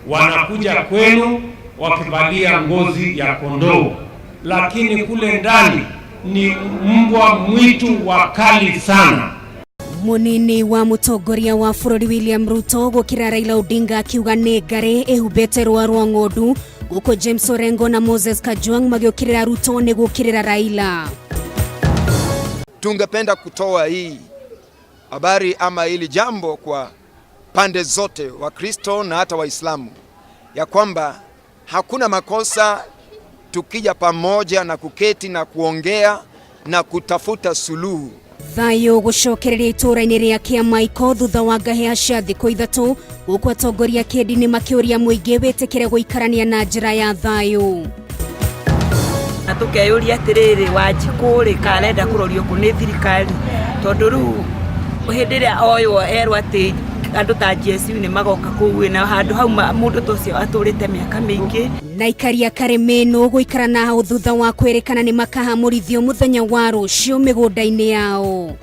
Wanakuja kwenu wakivalia ngozi ya kondoo, lakini kule ndani ni mbwa mwitu wakali sana. Munini wa mutongoria wa bururi William Ruto gukira Raila Odinga akiuga nĩ ngarĩ ĩhumbĩte rũa rwa ng'ondu, gũkũ James Orengo na Moses Kajwang magĩũkĩrĩra Ruto nĩ gũũkĩrĩra Raila. Tungependa kutoa hii habari ama hili jambo kwa pande zote, Wakristo na hata Waislamu, ya kwamba hakuna makosa tukija pamoja na kuketi na kuongea na kutafuta suluhu. Thayũ gũcokereria itũũra-inĩ rĩa Kĩamaiko thutha wa ngahĩha cia thikũ 3, gũkũ atongoria kĩndini makĩũria mũingĩ wĩtĩkĩre gũikarania na njĩra ya thayũ. Na tũkeyũria atĩrĩrĩ, Wanjikũ rĩ, karenda kũrorio kũ nĩ thirikari? Tondũ rĩu hĩndĩ ĩrĩa oywo erwo atĩ andũ ta GSU nĩ magoka kũu, na handũ hau mũndũ ta ũcio atũrĩte mĩaka mĩingĩ. Na aikari a Karĩmĩnũ gũikara na hau thutha wa kwĩrĩkana nĩ makahamũrithio mũthenya wa rũciũ mĩgũnda-inĩ yao.